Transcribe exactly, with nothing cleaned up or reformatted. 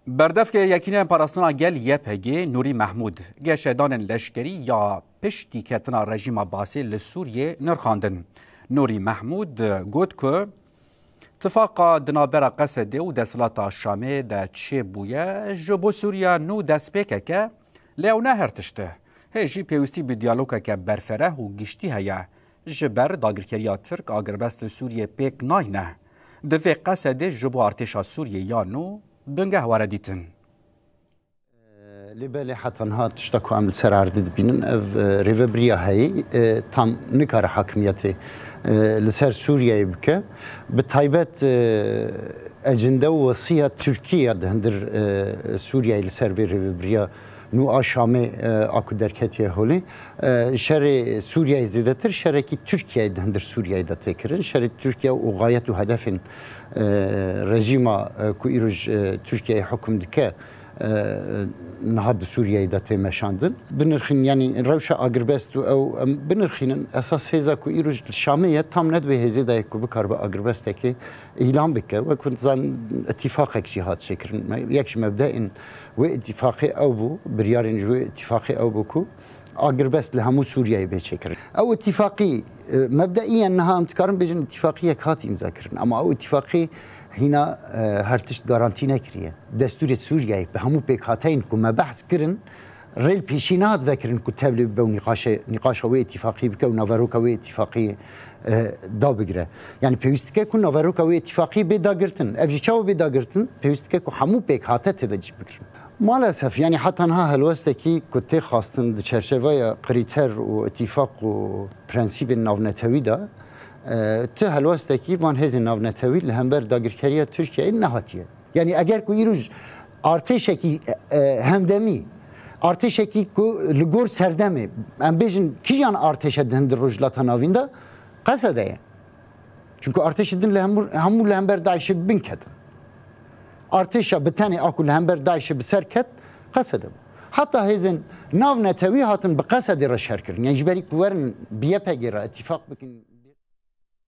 Berdevkê Yekîneyên Parastina Gel Y P G Nûrî Mehmûd geşedanên leşkerî ya piştî ketina rejîma Basê li Sûriyê nirxandin. Nûrî Mehmûd got ku tifaqa di navbera Qesedê û desthilata Şamê de çêbûye, ji bo Sûriya nû destpêkeke, lê ew ne her tişt e. Hê jî pêwîstî bi diyalogeke berfereh û giştî heye. Ji ber dagirkeriya Tirk agirbest li Sûriyê pêk nayne. Divê Qesedê ji bo artêşa Sûriyê ya nû bingeh were dîtin. Lê belê heta niha tişta ku em li ser erdê dibînin, ev, e, rêvebiriya heyî, e, tam nikare hakimiyetê, e, li ser Sûriyeyê bike. Bi taybet, e, ecinde û wesiya Tirkiye di hundir, e, Sûriyeyê li ser vê rêvebiriya nû a Şamê, e, a ku derketiye holê. E, şerê Sûriyeyê zêdetir şerekî Tirkiyeyê di hundir Sûriyeyê de tê kirin. Şerê Tirkiye û xayet û hedefên, e, rejîma, e, ku îroj, e, Tirkiyeyê hukum dike, e, niha di Sûriyeyê de tê meşandin. Binirxîn, yanî rewşa agirbest û ew em binirxînin, esas hêza ku îroj li Şamê ye, tam ne di wê hêzê de ye ku bikaribe agirbestekê îlan bike. Wek hûn dizanin, îtîfaqek jî hat çêkirin. Me-, yek ji mebdeên wê îtîfaqê ew bû, biryarên ji wê îtîfaqê ew bû ku agirbest li hemû Sûriyeyê bê çêkirin. Ew îtîfaqî, e, mebdeîyen niha em dikarin bêjin îtîfaqiyek hat îmza kirin. Ama ew îtîfaqî hîna, e, her tişt garantî nekiriye. Destûrê Sûriyeyê bi hemû pêkhateyên ku me behs kirin, rê li pêşî nehat vekirin ku tevlî bibe û nîqaşe-, nîqaşa wê îtîfaqî bike û naveroka wê îtîfaqî, e, dabigire. Yanî pêwîst dike ku naveroka wê îtîfaqî bê dagirtin. Ev jî çawa bê dagirtin? Pêwîst dike ku hemû pêkhate tê de cî bigirin. Maalesef, yanî heta niha helwestekî ku tê xwestin di çerçeveya krîter û îtîfaq û prensîbên navnetewî de, e, tu helwestekî van hêzên navnetewî li hember dagirkeriya Tirkiyeyê nehatiye. Yanî eger ku îroj artêşekî, e, hemdemî, artêşekî ku li gor serdemê, em bêjin kîjan artêşe di hundir Rojhilata Navîn de, Qesede ye. Çunku artêşê din li hemû, hemû li hember DAIŞê bi bin ketin. Artêşa bi tenê a ku li hember DAIŞê bi ser ket, Qesede bû. Heta hêzên navnetewî hatin bi Qesedê re şer kirin. Yanî ji berî ku werin bi Y P G re îtîfaq bikin,